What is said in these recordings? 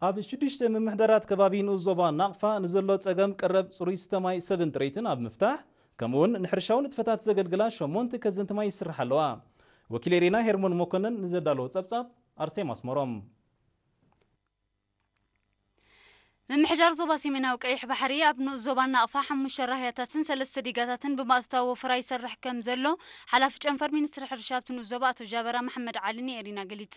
ኣብ ሽዱሽተ ምምሕዳራት ከባቢ ንኡስ ዞባ ናቕፋ ንዘሎ ጸገም ቀረብ ጽሩይ ዝስተ ማይ ሰብን ጥሪትን ኣብ ምፍታሕ፣ ከምኡውን ንሕርሻዊ ንጥፈታት ዘገልግላ ሸሞንተ ከዘንቲ ማይ ይስራሕ ኣለዋ። ወኪል ኤሪና ሄርሞን መኮንን ንዘዳለዎ ጸብጻብ ኣርሴማ ኣስመሮም። ምምሕዳር ዞባ ሰሜናዊ ቀይሕ ባሕሪ ኣብ ንኡስ ዞባ ናቕፋ ሓሙሽተ ራህያታትን ሰለስተ ዲጋታትን ብማእቶታዊ ወፈራ ይሰርሕ ከም ዘሎ ሓላፊ ጨንፈር ሚኒስትሪ ሕርሻ ኣብቲ ንኡስ ዞባ ኣቶ ጃበራ መሓመድ ዓሊ ንኤሪና ገሊጹ።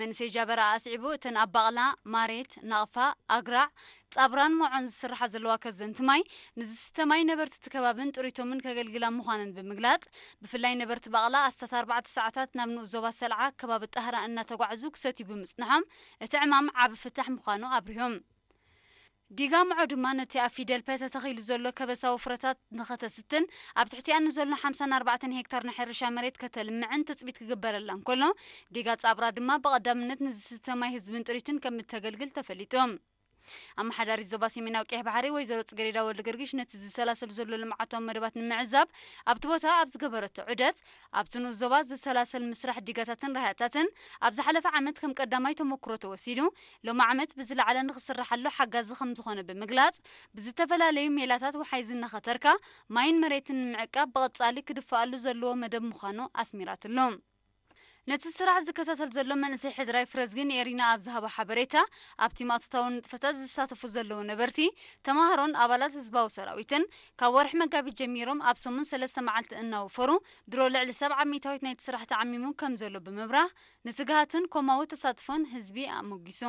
መንእሰይ ጃበራ ኣስዒቡ፣ እተን ኣብ ባቕላ፣ ማሬት፣ ናቕፋ፣ ኣግራዕ፣ ጻብራን መዖን ዝስርሓ ዘለዋ ከዘንቲ ማይ ንዝስተ ማይ ነበርቲ እቲ ከባብን ጥሪቶምን ከገልግላ ምዃነን ብምግላጽ፣ ብፍላይ ነበርቲ ባቕላ ኣስታት ኣርባዕተ ሰዓታት ናብ ንኡስ ዞባ ሰልዓ ከባቢ ጣህራ እናተጓዕዙ ክሰትዩ ብምጽንሖም እቲ ዕማም ዓቢ ፍታሕ ምዃኑ ኣብሪሆም። ዲጋ ምዖ ድማ ነቲ ኣብ ፊደል ፐ ተተኺሉ ዘሎ ከበሳዊ ፍረታት ንኸተስትን ኣብ ትሕቲኣ ንዘሎ ሓምሳን ኣርባዕተን ሄክታር ናይ ሕርሻ መሬት ከተልምዕን ትጽቢት ክግበረላ እንከሎ፣ ዲጋ ጻብራ ድማ ብቐዳምነት ንዝስተ ማይ ህዝብን ጥሪትን ከም እተገልግል ተፈሊጡ። ኣመሓዳሪት ዞባ ሰሜናዊ ቀይሕ ባሕሪ ወይዘሮ ጽጌሬዳ ወልደ ገርጊሽ ነቲ ዝሰላሰል ዘሎ ልምዓታዊ መደባት ንምዕዛብ ኣብቲ ቦታ ኣብ ዝገበረቶ ዑደት፣ ኣብቲ ንኡስ ዞባ ዝሰላሰል ምስራሕ ዲጋታትን ራህያታትን ኣብ ዝሓለፈ ዓመት ከም ቀዳማይ ተመክሮ ተወሲዱ፣ ሎሚ ዓመት ብዝለዓለ ንኽስራሓሉ ሓጋዚ ከም ዝኾነ ብምግላጽ፣ ብዝተፈላለዩ ሜላታት ወሓይዝ እናኸተርካ ማይን መሬትን ንምዕቃብ ብቐጻሊ ክድፈኣሉ ዘለዎ መደብ ምዃኑ ኣስሚራትሉ። ነቲ ስራሕ ዝከታተል ዘሎ መንእሰይ ሕድራይ ፍረዝጊ ንኤሪና ኣብ ዝሃቦ ሓበሬታ፣ ኣብቲ ማእቶታዊ ንጥፈታት ዝሳተፉ ዘለዉ ነበርቲ፣ ተማሃሮን ኣባላት ህዝባዊ ሰራዊትን ካብ ወርሒ መጋቢት ጀሚሮም ኣብ ሰሙን ሰለስተ መዓልቲ እናወፈሩ ድሮ ልዕሊ ሰብዓ ሚእታዊት ናይቲ ስራሕ ተዓሚሙ ከም ዘሎ ብምብራህ፣ ንትግሃትን ኮማዊ ተሳትፎን ህዝቢ ኣሞጊሱ።